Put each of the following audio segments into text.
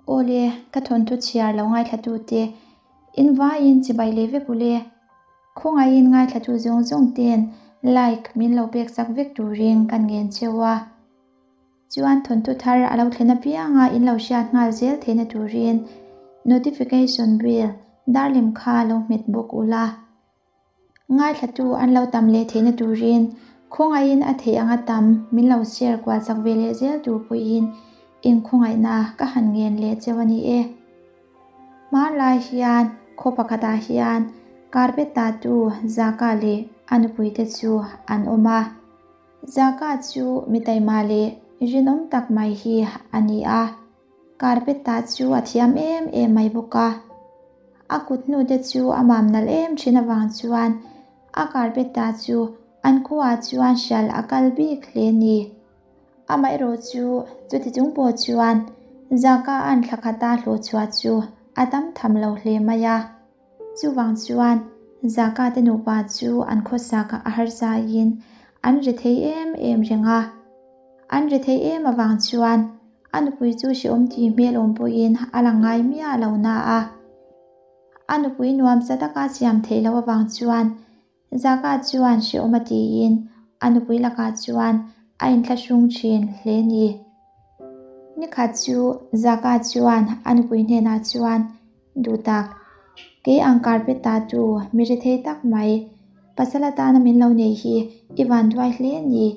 Awle, ka thawnthu chhiar lo ngaithlatute in vaiin chibai leh vek ule. Khawngaihin ngaithlatu zawng zawng ten like min lo pek chak vek turin kan ngen cheu a. Chuan thawnthu thar a lo thlen apianga in lo hriat nghal zel theihna turin notification bell darlem kha lo hmet bawk ula. Ngaithlatu an lo tam leh theihna turin khawngaihin a theih anga tam min lo share kual chak ve leh zel tur pawhin inkhawngaihna ka han ngen leh cheu a ni e. Hmanlai hian khaw pakhatah hian carpet tatu Zaka leh a nupuite chu an awm a. Zaka chu mi taima leh rinawm tak mai hi a ni a. Carpet tah chu a thiam em em mai bawk a. A kut hnute chu a mam nalh em thin avang chuan a carpet tah chu an khuaah chuan hrial a kal bik hle a ni. Amaherawh chu chuti chung pawh chuan Zaka an thla khata hlawh chhuah chu a tam tham lo hle mai a. Chuvang chuan Zaka te nupa chu an khawsak a harsaiin an ri thei em em reng a. An ri thei em avang chuan a nupui chu hrehawm ti hmel awm pawhin a lang ngai miah lo na a. A nupui nuamsa taka siam theih loh avang chuan Zaka chuan hrehawm a tiin a nupui lakah chuan a inthlahrung thin hle ni. Nikhat chu Zaka chuan a nupui hnenah chuan, Duhtak, kei ang carpet ta tu mi rethei tak mai, pasal atana min lo nei hi i vanduai hle ni.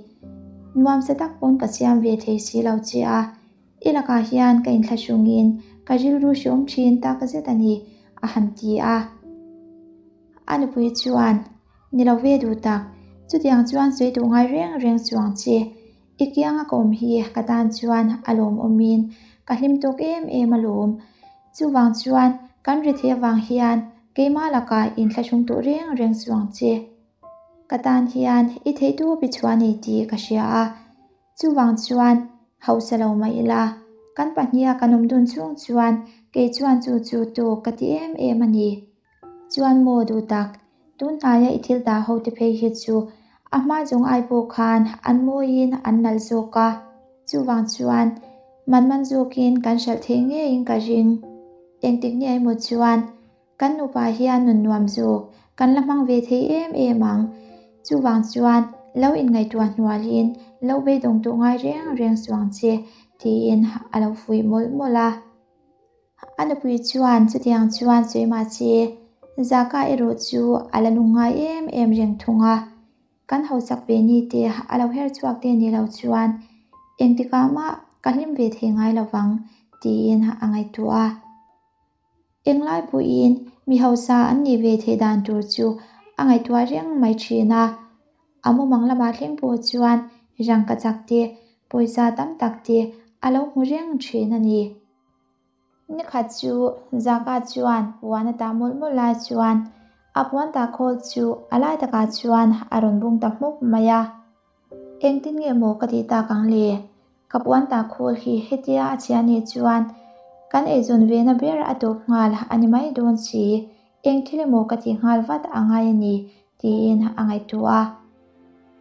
Nuamsa tak pawn ka siam ve thei si lo che a, i lakah hian ka inthlahrungin ka rilru hrehawm thin tak zet a ni, a han ti a. A nupui chuan, Ni lo ve duh tak, chutiang chuan sawi duh ngai reng reng chuang che. I kianga ka awm hi ka tan chuan a lawmawmin ka hlim tawk em em alawm. Chuvang chuan kan ri theih avang hian keimah lakah inthlahrung tawh reng reng chuang che. Ka tan hian i theihtawp i chhuah nei tih ka hria a. Chuvang chuan hausa lo mah ila, kan pahniha kan awm dun chhung chuan kei chuan chu chu tawk ka ti em em a ni. Chuan maw duh tak, tun hnaia i thil dah ho te phei hi chu a hma zawng ai pawh khan an mawiin an nalh zawk a, chuvang chuan man man zawkin kan hralh thei ngeiin ka ring. Engtik nge emaw chuan Kan nupa hian nun nuam zawk kan la hmang ve thei em em ang. Chuvang chuan lo inngaihtuah hnualin lo beidawng tawh ngai reng reng suang che tiin a lo fuih mawlh mawlh a. A nupui chuan chutiang chuan sawi mah se Zaka erawh chu a la lungngai em em reng thung a. Kan hausak ve ni te a lo her chhuak te ni lo chuan engtikah mah ka hlim ve thei ngai lovang tiin a ngaihtuah a. Englai pawhin mi hausa an nih ve theih dan tur chu a ngaihtuah reng mai thin a. A mumang lamah thleng pawh chuan rangka chak te, pawisa tam tak te a lo hmu reng thin a ni. Nikhat chu Zaka chuan puan a tah mawlh mawlh lai chuan a puan tah khawl chu a lai takah chuan a rawn bung ta hmuk mai a. Engtin nge maw ka tih tak ang le? Ka puan ta khawl hi hetia a chhia nih chuan kan eizawn vena ber a tawp nghal a ni mai dawn si, eng thil emaw ka tih nghal vat a ngai a ni tiin a ngaihtuah a.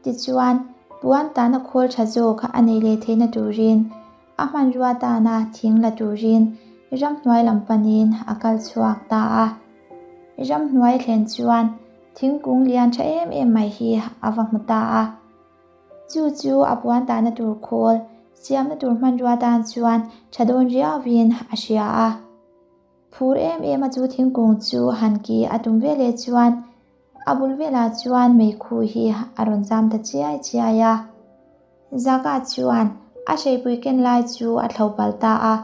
Tichuan, puan tana khawl tha zawk a nei leh theihna turin a hmanrua tana thing la turin ramhnuai lam panin a kal chhuak ta a. Ramhnuai thlen chuan thingkung lian tha em em mai hi a va hmu ta a. Chu chu a puan tahna tur khawl siamna tur hmanrua tan chuan tha dawn riauin a hria a. Phur em em a chu thingkung chu han ki a tum veleh chuan a bul velah chuan meikhu hi a rawn zam ta chiai chiai a. Zaka chuan a hreipui ken lai chu a thlo palh ta a.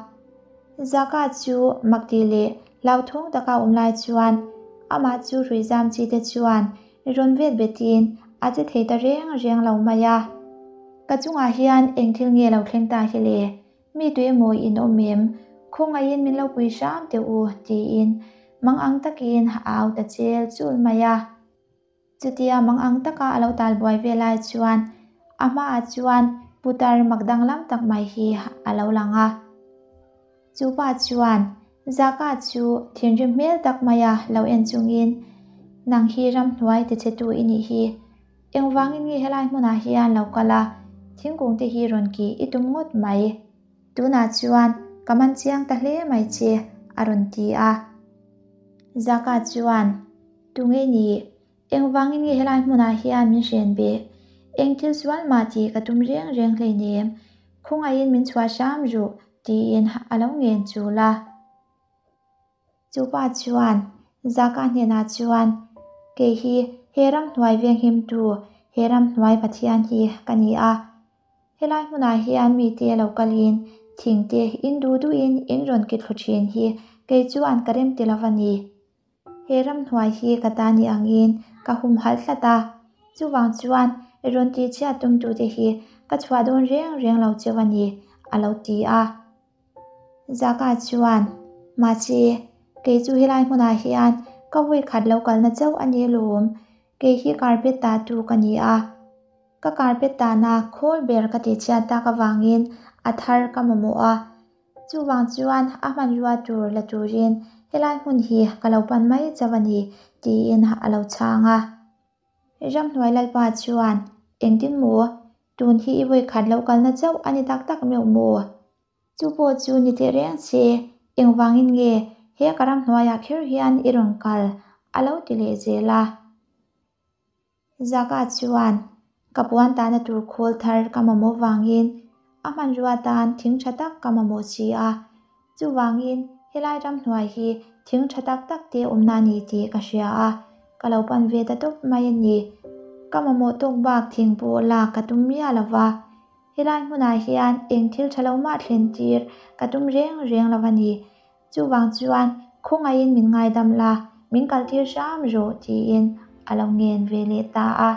Zaka chu makti leh hlauthawng taka awm lai chuan amah chu hrui zam chi te chuan rawn vet betin a che thei ta reng reng lo mai a. Ka chungah hian eng thil nge lo thleng ta hi le? Mi tui emaw in awm em? Khawngaihin min lo pui hram teh u tiin mang ang takin a au ta chel chul mai a. Chutia mang ang taka a lo tal buai ve lai chuan a hmaah chuan putar mak danglam tak mai hi a lo lang a. Chu pa chuan Zaka chu thinrim hmel tak maia lo en chungin, Nang hi ramhnuai tichhetu i nih hi. Engvangin nge helai hmunah hian lo kal a, thingkung te hi rawn kih i tum ngawt mai. Tunah chuan ka man chiang ta hle mai che, a rawn ti a. Zaka chuan, Tunge ni? Engvangin nge helai hmunah hian min hren beh? Eng thil sual mah tih ka tum reng reng hleinem, khawngaihin min chhuah hram ruh, tiin a lo ngen chul a. Chu pa chuan Zaka hnenah chuan, Kei hi he ramhnuai venghimtu, he ramhnuai Pathian hi ka ni a. Helai hmunah hian mite lo kalin thingte in duh duhin in rawn ki thlu thin hi kei chuan ka rem ti lo a ni. He ramhnuai hi ka ta ni angin ka humhalh tlat a, chuvang chuan rawn tihchhiat tumtute hi ka chhuah dawn reng reng lo cheu a ni, a lo ti a. Zaka chuan, Mahse, kei chu helai hmunah hian ka vawi khat lo kalna chauh a ni alawm, kei hi carpet tahtu ka ni a. Ka carpet tahna khawl ber ka tihchhiat tak avangin a thar ka mamawh a, chuvang chuan a hmanrua tur la turin helai hmun hi ka lo pan mai chauh a ni, tiin a lo chhang a. Ramhnuai Lalpa chuan, Engtin maw? Tun hi i vawi khat lo kalna chauh a ni tak tak meuh maw? Chu pawh chu ni teh reng se, engvangin nge he ka ramhnuaiah kher hian i rawn kal? a lo ti leh zel a. Zaka chuan, Ka puan tahna tur khawl thar ka mamawh vangin a hmanrua tan thing tha tak ka mamawh si a. Chuvangin helai ramhnuai hi thing tha tak tak te awmna a ni tih ka hria a, ka lo pan ve ta tawp mai a ni. Ka mamawh tawk bak thing pawh lak ka tum miah lo va, helai hmunah hian eng thil tha lo mah thlen tir ka tum reng reng lo a ni. Chuvang chuan khawngaihin min ngaidam la, min kaltir hram rawh tiin a lo ngen ve leh ta a.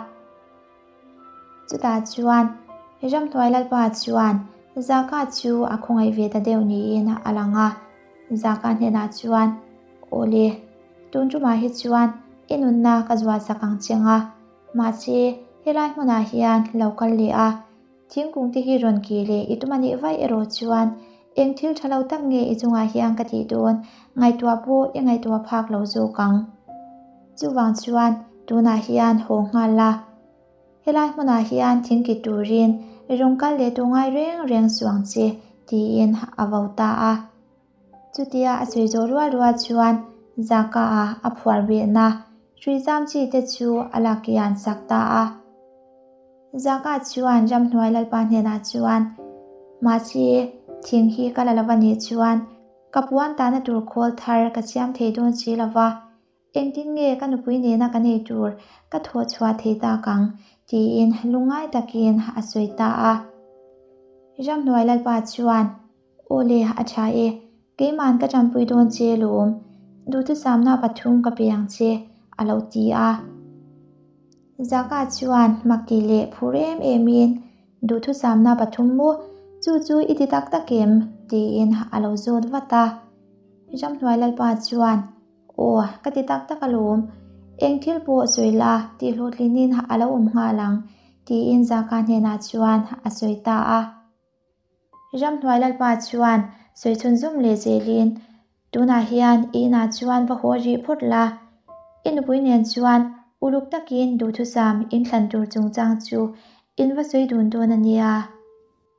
Chutah chuan Ramhnuai Lalpa chuan Zaka chu a khawngaih ve ta deuh niin a lang a. Zaka hnenah chuan, Awle, tun tumah hi chuan i nunna ka zuahsak ang che nga, mahse helai hmunah hian lo kal leh a, Thingkung te hi rawn kih leh i tum a nih vaih erawh chuan eng thil tha lo tak nge i chungah hian ka tih dawn ngaihtuah pawh i ngaihtuah phak lo zawk ang. Chuvang chuan tunah hian haw nghal la. Helai hmunah hian thing kit turin rawn kal leh tur ngai reng reng suang che tiin a vo ta a. Chutia a sawi zawh rual rual chuan Zaka-a a phuar behna hrui zam chi te chu a lak kian sak ta a. Zaka chuan ramhnuai lalpa hnenah chuan, Mahse, thing hi ka la lo a nih chuan ka puan tahna tur khawl thar ka siam thei dawn si lo va, Engtin nge ka nupui nena ka nei tur ka thawh chhuah thei tak ang? tiin lungngai takin a sawi ta a. Ramhnuai Lalpa chuan, Aw le, a tha e, keima'n ka tanpui dawn che lawm, duhthusâmna pathum ka pe ang che, a lo ti a. Zaka chuan mak tih leh phur em emin, Duhthusâmna pathum maw? Chu chu i ti tak tak em? tiin a lo zawt vat a. Ramhnuai Lalpa chuan, Aw, ka ti tak tak alawm. Eng thil pawh sawi la tih hlawhtlinin a lo awm nghal ang, tiin Zaka hnenah chuan a sawi ta a. Ramhnuai Lalpa chuan sawi chhunzawm leh zelin, Tunah hian i inah chuan va haw rih phawt la. I nupui nen chuan uluk takin duhthusam inthlan tur chungchang chu in va sawi dun dawn a nia.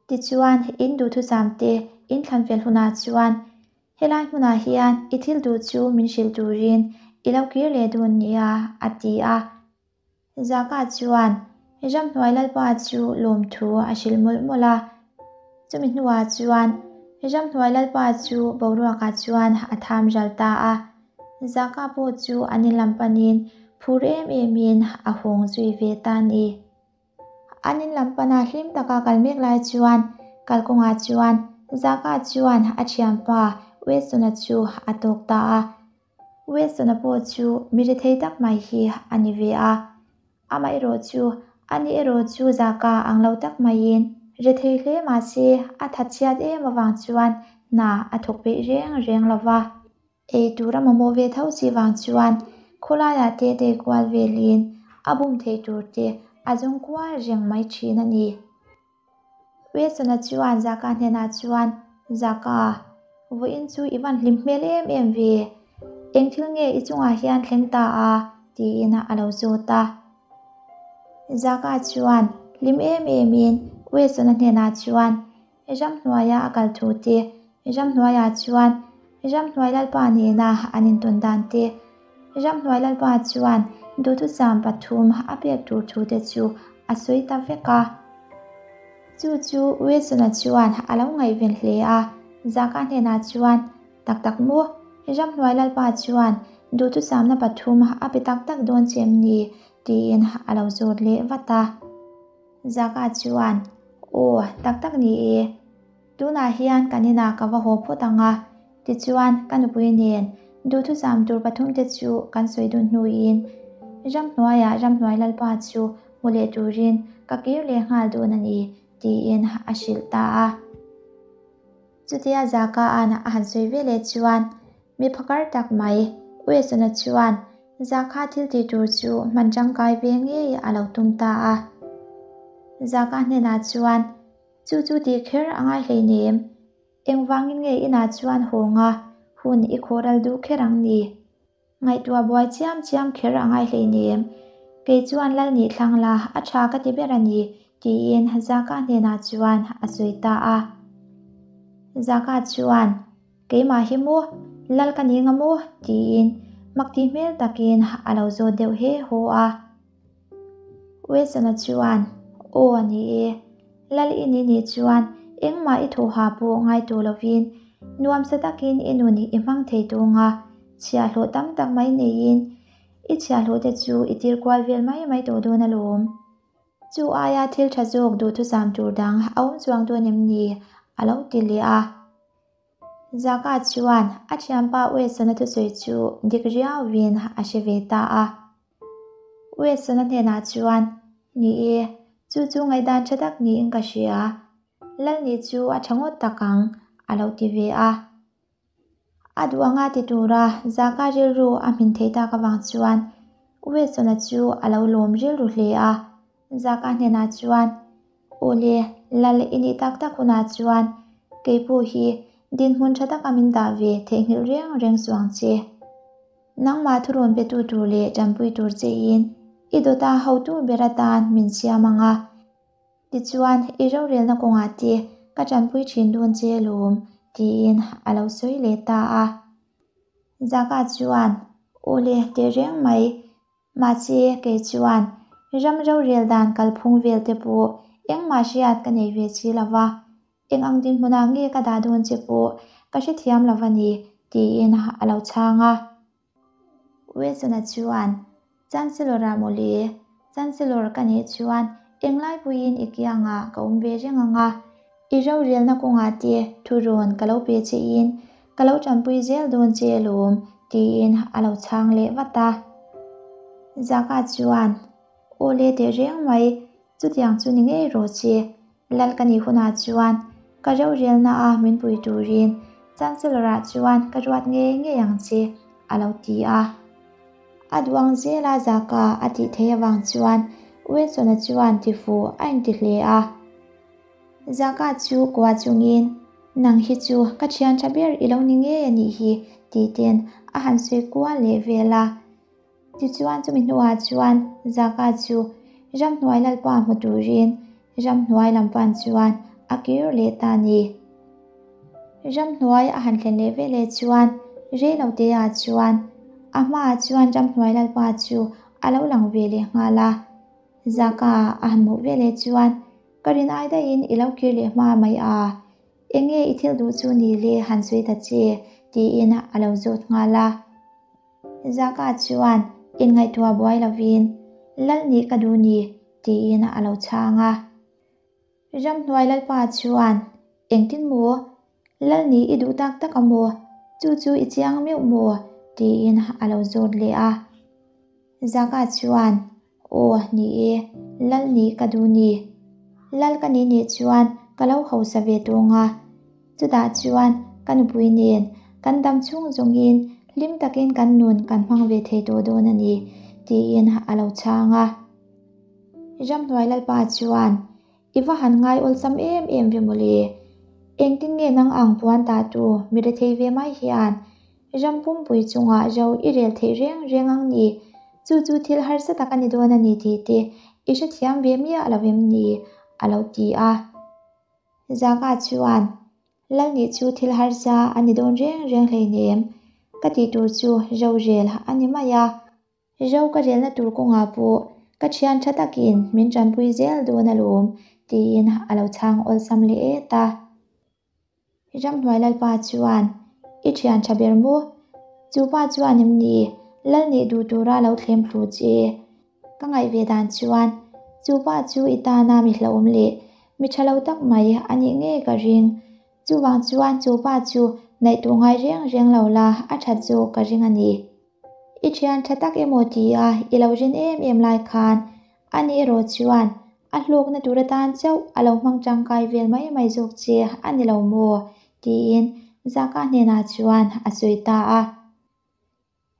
Tichuan, in duhthusam te inthlan fel hunah chuan Helai hmunah hian i thil duh chu min hrilh turin i lo kir leh dawn nia, a ti a. Zaka chuan Ramhnuai Lalpa chu lawmthu a hrilh mawlh mawlh a. Chumi hnuah chuan Ramhnuai Lalpa chu boruakah chuan a tham ral ta a. Zaka pawh chu an in lam panin phur em emin a hawng zui ve ta a ni. An in lam pana hlim taka kal mek lai chuan kalkawngah chuan Zaka chuan a thianpa Weston-a chu a tawk ta a. Weston-a pawh chu mi rethei tak mai hi a ni ve a. Amaherawh chu ani erawh chu Zaka ang lo tak maiin rethei hle mahse a thatchhiat em avang chuan hna a thawk peih reng reng lo va. Ei tur a mamawh ve tho si vang chuan khawlaiah te te kual velin a bum theih tur te a zawng kual reng mai thin a ni. Wilson-a chuan Zaka hnenah chuan, Zaka, vawiin chu i van hlim hmel em em ve. Eng thil nge i chungah hian thleng ta a? tiin a lo zawt a. Zaka chuan hlim em emin Wilson-a hnenah chuan, Ramhnuaia a kal thu te, Ramhnuaiah chuan Ramhnuai Lalpa nena an intawn dan te, Ramhnuai Lalpa chuan duhthusam pathum a pek tur thu te chu a sawi ta vek a. Chu chu Wilson-a chuan a lo ngaihven hle a, Zaka hnenah chuan, Tak tak maw? Ramhnuai Lalpa chuan duhthusamna pathum a pe tak tak dawn che em ni? tiin a lo zawt leh vat a. Zaka chuan, Aw, tak tak ni e. Tunah hian kan inah ka va haw phawt ang a, tichuan ka nupui nen duhthusam tur pathumte chu kan sawi dun hnuin ramhnuaiah ramhnuai lalpa chu hmu leh turin ka kir leh nghal dawn a ni, tiin a hrilh ta a. Chutia Zaka-a'n a han sawi ve leh chuan mi phakar tak mai Weston-a chuan Zaka thil tih tur chu hman tangkai ve ngei a lo tum ta a. Zaka hnenah chuan, Chu chu tih kher a ngai hleinem, engvangin nge inah chuan hawnga hun i khawhral duh kher ang ni? Ngaihtuah buai chiam chiam kher a ngai hleinem, kei chuan lal nih thlang la a tha ka ti ber a ni, tiin Zaka hnenah chuan a sawi ta a. Zaka chuan, Keimah hi maw, lal ka ni nga maw? tiin mak tih hmel takin a lo zawt deuh he haw a. Wilson-a chuan, Aw a ni e, lal i ni nih chuan engmah i thawha pawh ngai tawh lovin nuamsa takin i nun i hmang thei tung a, chhiahhlawh tam tak mai neiin i chhiahhlawhte chu i tir kual vel mai mai tawh dawn alawm. Chu aia thil tha zawk duhthusam tur dang a awm chuang dawn em ni? a lo ti leh a. Zaka chuan a thianpa Wilson-a thusawi chu dik riauin a hre ve ta a. Wilson-a hnenah chuan, Ni e, chu chu ngaihdan tha tak niin ka hria. Lalni chu a tha ngawt tak ang, a lo ti ve a. A duh anga ti tura Zaka rilru a hmin thei tak avang chuan Wilson-a chu a lo lawm rilru hle a. Zaka hnenah chuan, Aw le, lal i nih tak tak hunah chuan kei pawh hi dinhmun tha taka min dah ve theihnghilh reng reng suh ang che. Nangmah thurawn petu tur leh tanpui tur chein i dawta hotu ber atan min siam ang a, tichuan i rorelna kawngah te ka tanpui thin dawn che alawm, tiin a lo sawi leh ta a. Zaka chuan, Aw le, tehreng mai, Mahse, kei chuan ram rorel dan kalphung vel te pawh engmah hriat ka nei ve si lo va, eng ang dinhmunah nge ka dah dawn che pawh ka hrethiam lo va ni, tiin a lo chhang a. Wilson-a chuan, Chancellor-a mawle, Chancellor ka nih chuan englai puiin i kiangah ka awm ve reng ang a, i rorelna kawngah te thurawn ka lo pe chein Ka lo tanpui zel dawn che alawm, tiin a lo chhang leh vat a. Zaka chuan, Aw le teh reng mai, chutiang chu ni ngei rawh che. Lal ka nih hunah chuan ka rorelna a min pui turin Chancellor-ah chuan ka ruat ngei ngei ang che, a lo ti a. A duang zela Zaka a tih theih avang chuan Wilson-a chuan tifuh a inti hle a. Zaka chu kua chungin, Nang hi chu ka thian tha ber i lo ni ngei a nih hi, tih ten a han sawi kual leh vel a. Tichuan chumi hnuah chuan Zaka chu ramhnuai lalpa hmu turin ramhnuai lam pan chuan a kir leh ta a ni. Ramhnuai a han thlen leh veleh chuan reiloteah chuan a hmaah chuan ramhnuai lalpa chu a lo lang ve leh nghal a. Zaka a han hmuh veleh chuan Ka rin ai daihin i lo kir leh hma mai a, enge i thil duh chu ni le han sawi ta che, tiin a lo zawt nghal a. Zaka chuan inngaihtuah buai lovin, Lal nih ka duh ni, tiin a lo chhang a. Ramhnuai Lalpa chuan, Engtin maw? Lal nih i duh tak tak a maw? Chu chu i chiang meuh maw? tiin a lo zawt leh a. Zaka chuan, Aw, ni e, lal nih ka duh ni. Lal ka nih nih chuan ka lo hausa ve tawng a. Chutah chuan ka nupui nen kan dam chhung zawngin hlim takin kan nun kan hmang ve thei tawh dawn a ni, tiin a lo chhang a. Ramhnuai Lalpa chuan, I va han ngai awlsam em em ve mawle. Engtin nge nang ang puan ta tu mi rethei ve mai hian ram pumpui chungah ro i rel theih reng reng ang ni? Chu chu thil harsa tak a ni dawn a ni tih te i hrethiam ve miah lo em ni? a lo ti a. Zaka chuan. Lal nih chu thil harsa a ni dawn reng reng hleinem, ka tih tur chu rorel a ni mai a. Ro ka relna tur kawngah pawh ka thian tha takin min tanpui zel dawn alawm, tiin a lo chhang awlsam leh et a. Ramhnuai Lalpa chuan, I thian tha ber maw? Chu pa chuan em ni Lal nih duh tura lo thlem thlu che? Ka ngaih ve dan chuan chu pa chu i tana mi hlauhawm leh mi tha lo tak mai a nih ngei ka ring. Chuvang chuan chu pa chu naih tawh ngai reng reng lo la a that zawk ka ring a ni. I thian tha tak emaw tia i lo rin em em lai khan a ni erawh chuan a hlawkna tur atan chauh a lo hmang tangkai vel mai mai zawk che a ni lo maw? tiin Zaka hnenah chuan a sawi ta a.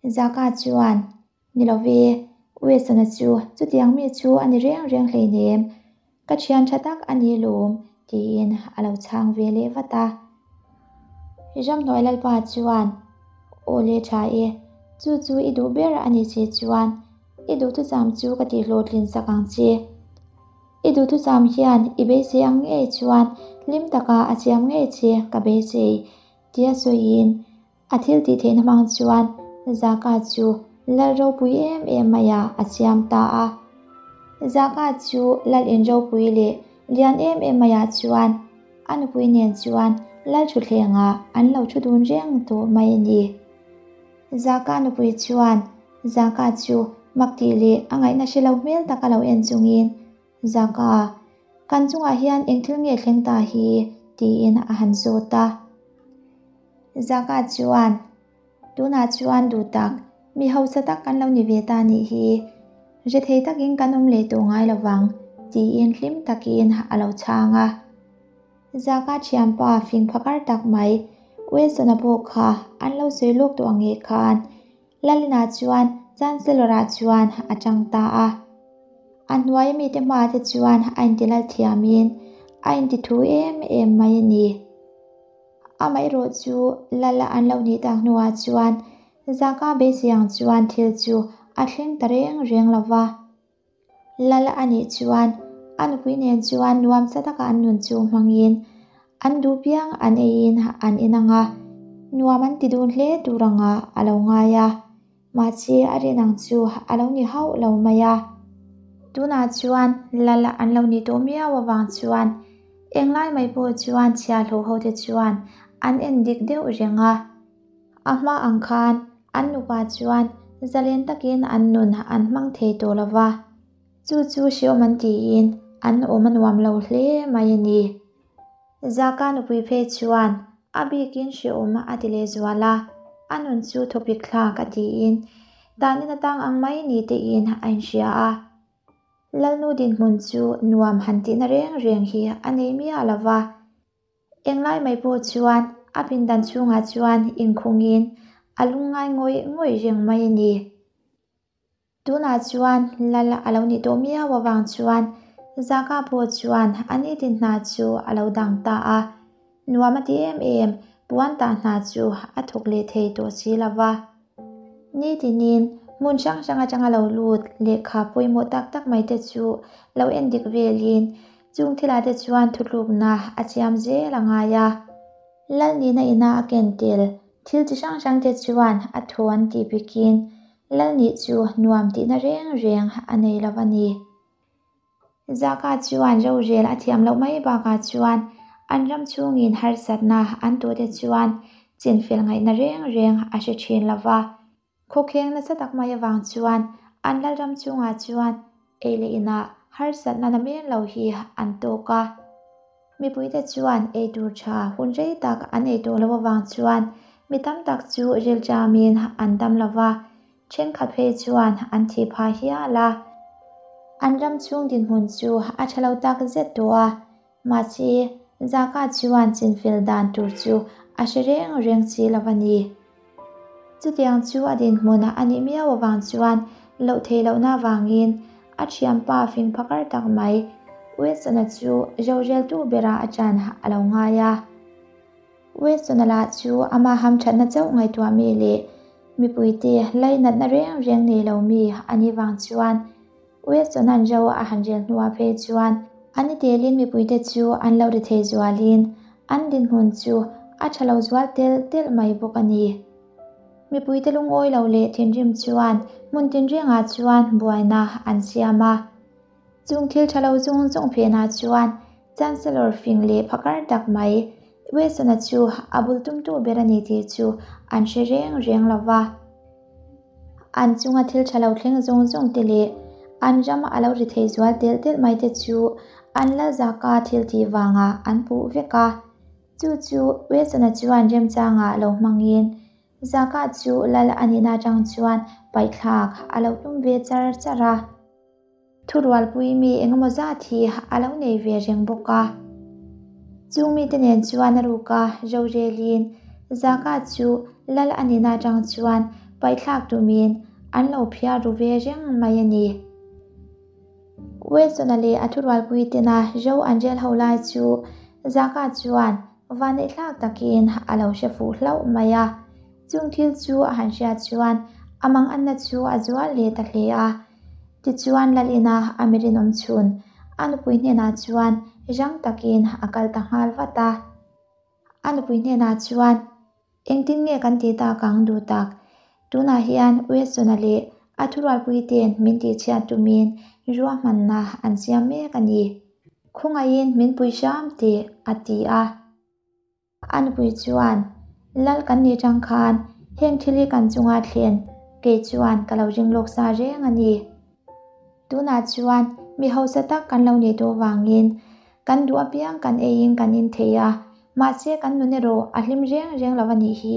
Zaka chuan, Ni lo ve, Weston-a chu chutiang mi chu a ni reng reng hleinem, ka thian tha tak a ni lawm, tiin a lo chhang ve leh vat a. Ramhnuai Lalpa chuan, Aw le tha e, chu chu i duh ber a ni che chuan i duhthusam chu ka tihhlawhtlin sak ang che. I duhthusam hian i beisei ang ngei chuan hlim taka a siam ngei che ka beisei, tia sawiin A thil tih theihna hmang chuan Zaka chu lal ropui em em maiah a siam ta a. Zaka chu lal in ropui leh lian em em maiah chuan a nupui nen chuan lal thutthlengah an lo thu dun reng tawh mai a ni. Zaka nupui chuan Zaka chu mak tih leh a ngaihna hre lo hmel tak a lo en chungin, Zaka, kan chungah hian eng thil nge thleng ta hi? tiin a han zawt a. Zaka chuan, Tunah chuan duh tak, mi hausa tak kan lo ni ve ta nih hi. Rethei takin kan awm leh tawh ngai lo vang, tiin hlim takin a lo chhang a. Zaka thianpa fing phakar tak mai, Wilson-a pawh kha an lo sawi lawk tawh ang nge khan Lalina chuan Chancellor-ah chuan a chang ta a. A hnuai mite hmaah te chuan a intilal thiamin a intithu em em mai a ni. Amaherawh chu Lal an lo nih tak hnuah chuan Zaka beisei ang chuan thil chu a thleng ta reng reng lo va. Lal a nih chuan a nupui nen chuan nuamsa taka an nun chu hmangin an duh piang an eiin an en ang a, nuam an ti dun hle tur angah a lo ngai a. Mahse a rin ang chu a lo ni hauh lo mai a. Tunah chuan Lal an lo nih tawh miau avang chuan englai mai pawh chuan chhiahhlawh hote chuan an en dik deuh reng a. A hma ang khan an nupa chuan zalen takin an nun an hmang thei tawh lo va, chu chu hreawm an tiin an awm a nuam lo hle mai a ni. Zaka nupui phei chuan a bikin hreawm a ti leh zual a, a nun chu thawpik thlak a tiin tanin a tang ang mai ni tein a inhria a. Lalnu dinhmun chu nuam han tihna reng reng hi a nei miah lo va. Englai mai pawh chuan a pindan chhungah chuan inkhungin a lungngai ngawih ngawih reng mai a ni. Tunah chuan Lal a lo nih tawh miau avang chuan Zaka pawh chuan a nitin hna chu a lo dang ta a. Nuam a ti em em, puan tah hna chu a thawk leh thei tawh si lo va. Nitinin hmun hrang hrang atanga lo lut lehkha pawimawh tak tak mai te chu lo en dik velin Chung thilah te chuan thutlukna a siam zel a ngai a. Lalnina ina a ken tel thil chi hrang hrang te chuan a thaw an tih bikin Lalnih chu nuam tihna reng reng a nei lo a ni. Zaka chuan rorel a thiam loh mai bakah chuan an ram chhungin harsatna an tawh te chuan chinfel ngaihna reng reng a hre thin lo va. Khawkheng nasa tak mai avang chuan an lalram chungah chuan ei leh inah harsatna na men lo hi an tawk a. Mipuite chuan ei tur tha hun rei tak an ei tawh loh avang chuan mi tam tak chu rilṭamin an dam lo va, thenkhat phei chuan an thih phah hial a. An ram chhung dinhmun chu a tha lo tak zet tawh a, Mahse, Zaka chuan chinfel dan tur chu a hre reng reng si lo a ni. Chutiang chu a dinhmun a nih miau avang chuan loh theih lohna avangin a thianpa fing phakar tak mai Weston-a chu roreltu berah a ṭan a lo ngai a. Weston-a lah chu ama hamṭhatna chauh ngaihtuah mi leh mipuite lainatna reng reng nei lo mi a nih vang chuan Weston-a'n ro a han rel hnuah phei chuan a ni telin mipuite chu an lo ri thei zualin an dinhmun chu a tha lo zual telh telh mai bawk a ni. Mipuite lungawi lo leh thinrim chuan hmun tinrengah chuan buaina an siam a. Chung thil tha lo zawng zawng phenah chuan Chancellor fing leh phakar tak mai Wilson-a chu a bul tumtu ber a ni tih chu an hre reng reng lo va. An chunga thil tha lo thleng zawng zawng te leh an ram a lo ri thei zual telh telh mai te chu an lal zaka thil tih vangah an puh vek a. Chu chu Wilson-a chuan remchangah lo hmangin Zaka chu lal a nihna atang chuan paihthlak a lo tum ve char char a. Thurualpui mi engemaw zat hi a lo nei ve reng bawk a. Chung mite nen chuan a ruk a, rorelin Zaka chu lal a nihna atang chuan paihthlak tumin an lo phiar ru ve reng mai a ni. Wilson-a leh a thurualpui tena ro an rel ho lai chu Zaka chuan vaneihthlak takin a lo hre fuh hlauh mai a. Chung thil chu a han hriat chuan a manganna chu a zual leh ta hle a. Tichuan Lalina a mi rinawm chhun a nupui hnenah chuan rang takin a kal ta nghal vat a. A nupui hnenah chuan, Engtin nge kan tih tak ang duh tak? Tunah hian Wilson-a leh a thurualpui ten min tihchhiat tumin ruahmanna an siam mek a ni. Khawngaihin min pui hram teh, a ti a. A nupui chuan, Lal kan nih tang khan heng thil hi kan chunga thlen kei chuan ka lo ring lawk sa reng a ni. Tunah chuan mi hausa tak kan lo nih tawh vangin kan duh apiang kan eiin kan in thei a, mahse kan nun erawh a hlim reng reng lo a nih hi.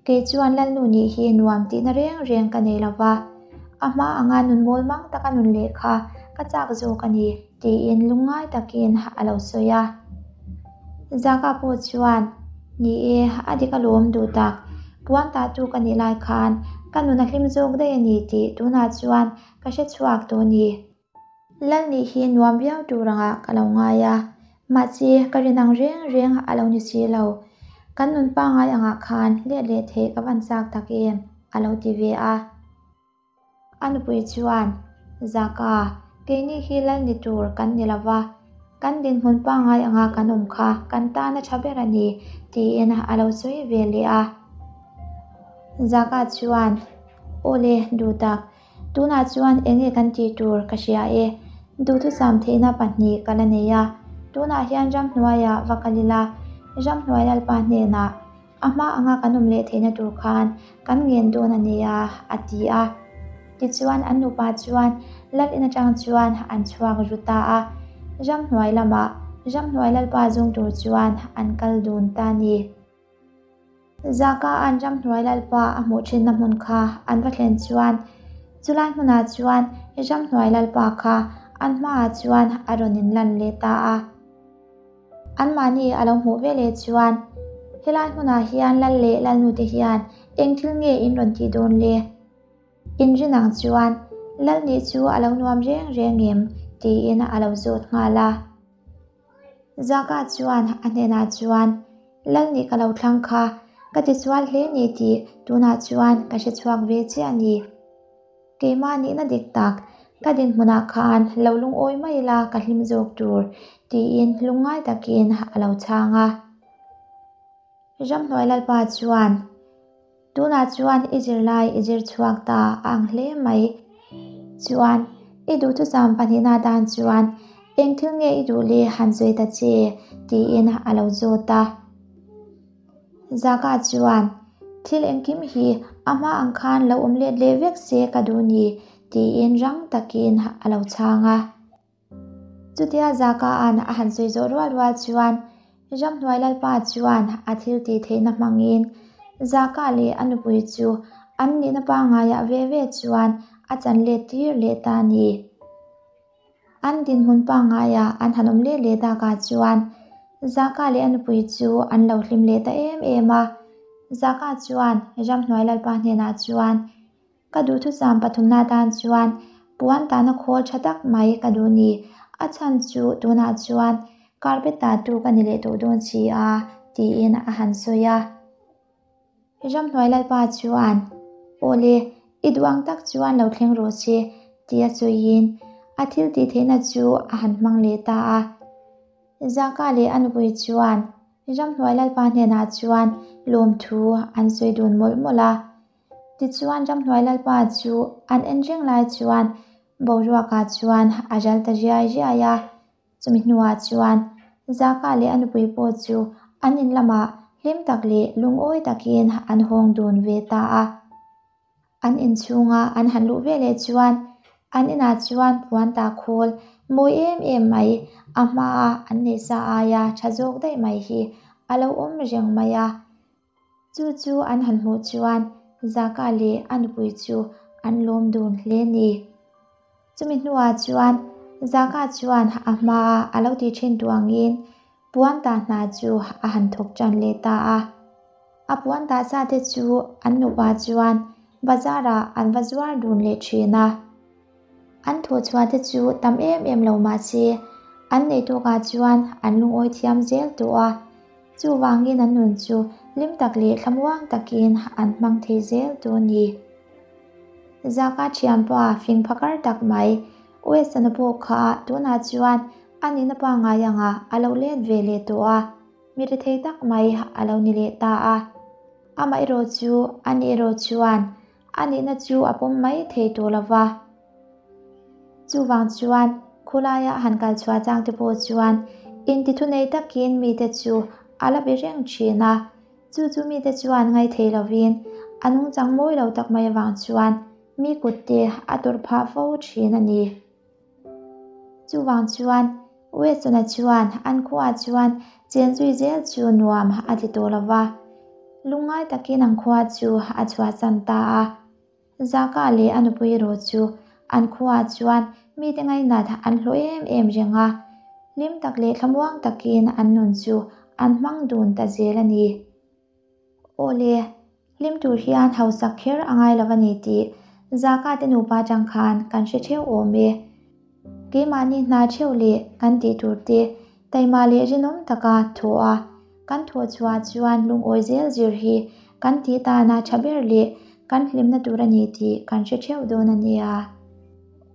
Kei chuan Lalnu nih hi nuam tihna reng reng ka nei lo va, a hma anga nun mawl mang taka nun leh kha ka chak zawk a ni, tiin lungngai takin a lo sawi a. Zaka pawh chuan, Ni e, a dik alawm duh tak, puan tahtu ka nih lai khan ka nun a hlim zawk daih a ni tih tunah chuan ka hre chhuak tawh a ni. Lal nih hi nuam viau tur angah ka lo ngai a, mahse ka rin ang reng reng a lo ni si lo. Kan nun pangngai angah khan let leh theih ka van chak tak em? a lo ti ve a. A nupui chuan, Zaka, keini hi lal ni tur kan ni lo va, kan dinhmun pangngai anga kan awm kha kan tan a tha ber a ni, tiin a lo sawi ve leh a. Zaka chuan, Awle, duhtak, Tunah chuan eng nge kan tih tur ka hria e, duhthusam theihna pahnih ka la nei a, tunah hian ramhnuaiah va kal ila, ramhnuai lalpa hnenah a hma anga kan awm leh theihna tur khan kan ngen dawn a nia, a ti a. Tichuan an nupa chuan lal in atang chuan an chhuak ru ta a, ramhnuai lamah ramhnuai lalpa zung tur chuan an kal dun ta a ni. Zaka an ramhnuai lalpa a hmuh thinna hmun kha an va thlen chuan chulai hmunah chuan ramhnuai lalpa kha an hmaah chuan a rawn inlan leh ta a. Anmahni a lo hmuh veleh chuan helai hmunah hian lal leh lalnute hian eng thil nge in rawn tih dawn le? Inrin ang chuan lal nih chu a lo nuam reng reng em? tiin a lo zawt nghal a. Zaka chuan a hnenah chuan, Lal nih ka lo thlang kha, ka tisual hle ni tih tunah chuan ka hre chhuak ve chiah a ni. Keimah nihna dik tak, ka dinhmunah khan lo lungawi mai ila ka hlim zawk tur, tiin lungngai takin a lo chhang a. Ramhnuai Lalpa chuan, Tunah chuan i zirlai i zir chhuak ta a ang hle mai. Chuan, i duhthusam pahnihna atan chuan eng thil nge i duh le han sawi ta che? tiin a lo zawt a. Zaka chuan, Thil engkim hi a hma ang khan lo awm let leh vek se ka duh ni, tiin rang takin a lo chhang a. Chutia Zaka-a'n a han sawi zawh rual rual chuan Ramhnuai Lalpa chuan a thil tih theihna hmangin Zaka leh a nupui chu an nihna pangaiah ve ve chuan a chan let tir leh ta a ni. An dinhmun pangaiah an han awm let leh takah chuan Zaka leh a nupui chu an lo hlim leh ta em em a. Zaka chuan Ramhnuai Lalpa hnenah chuan Ka duhthusam pathumna atan chuan puan tahna khawl tha tak mai ka duh ni. A chhan chu tunah chuan carpet tahtu ka ni leh tawh dawn si a, tiin a han sawi a. Ramhnuai Lalpa chuan, Awle, i duh ang tak chuan lo thleng rawh se, tia sawiin a thil tih theihna chu a han hmang leh ta a. Zaka leh a nupui chuan ramhnuai lalpa hnenah chuan lawmthu an sawi dun mawlh mawlh a. Tichuan ramhnuai lalpa chu an en reng lai chuan boruakah chuan a ral ta riai riai a. Chumi hnuah chuan Zaka leh a nupui pawh chu an in lamah hlim tak leh lungawi takin an hawng dun ve ta a. An inchhunga an han luh veleh chuan an inah chuan puan tah khawl mawi em em mai a hmaa an neih sa aia tha zawk daih mai hi a lo awm reng mai a. Chu chu an han hmuh chuan Zaka leh a nupui chu an lawm dun hle ni. Chumi hnuah chuan Zaka chuan a hmaa a lo tih thin duh angin puan tah hna chu a han thawk tan leh ta a. A puan tah sa te chu an nupa chuan bazar ah an va zuar dun leh thin a. An thawhchhuah te chu tam em em lo mah se an neih tawkah chuan an lungawi thiam zel tawh a. Chuvangin an nun chu hlim tak leh thlamuang takin an hmang thei zel tawh a ni. Zaka thianpa fing phakar tak mai Weston-a pawh kha tunah chuan a nihna pangngai angah a lo let ve leh tawh a, mi rethei tak mai a lo ni leh ta a. Amaherawh chu a ni erawh chuan a nihna chu a pawm mai thei tawh lo va. Chuvang chuan khulaia han kal chhuah chang te pawh chuan intithunei takin mite chu a la be reng thin a. Chu chu mite chuan ngaithei lovin a nungchang mawi lo tak mai avang chuan mi kut te a tawrh phah fo thin a ni. Chuvang chuan Weston-a chuan an khuaah chuan chen zui zel chu nuam a ti tawh lo va, lungngai takin an khua chu a chhuahsan ta a. Zaka leh a nupui erawh chu an khuaah chuan mite ngainat an hlawh em em reng a, hlim tak leh thlamuang takin an nun chu an hmang dun ta zel a ni. Aw le, hlim tur hian hausak kher a ngai lo a ni tih Zaka te nupa atang khan kan hre theuh awm e. Keimahni hna theuh leh kan tih tur te taima leh rinawm taka thawh a, kan thawh chhuah chuan lungawi zel zir hi kan tih tana tha ber leh kan hlimna tur a ni tih kan hre theuh dawn a nia.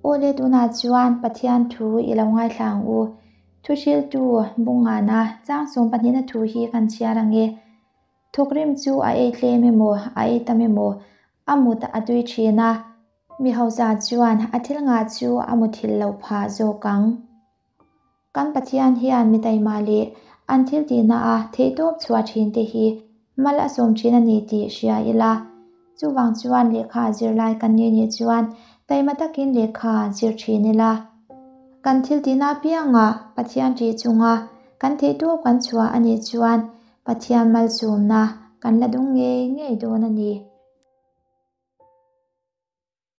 Aw le tunah chuan Pathian thu i lo ngaithla ang u. Thuhriltu Bungana chang 12na thu hi kan chhiar ang e. Thawkrim chu a ei tlem emaw, a ei tam emaw, a mut a tui thin a, mi hausa chuan a thil ngah chu a muthilh loh phah zawk ang. Kan Pathian hian mi taima leh an thil tihna a theihtawp chhuah thin te hi mal a sawm thin a ni tih hria ila. Chuvang chuan lehkha zirlai kan nih nih chuan taima takin lehkha zir thin ila. Kan thil tihna apiangah Pathian ṭih chunga kan theihtawp kan chhuah a nih chuan Pathian malsawmna kan la dawng ngei ngei dawn a ni.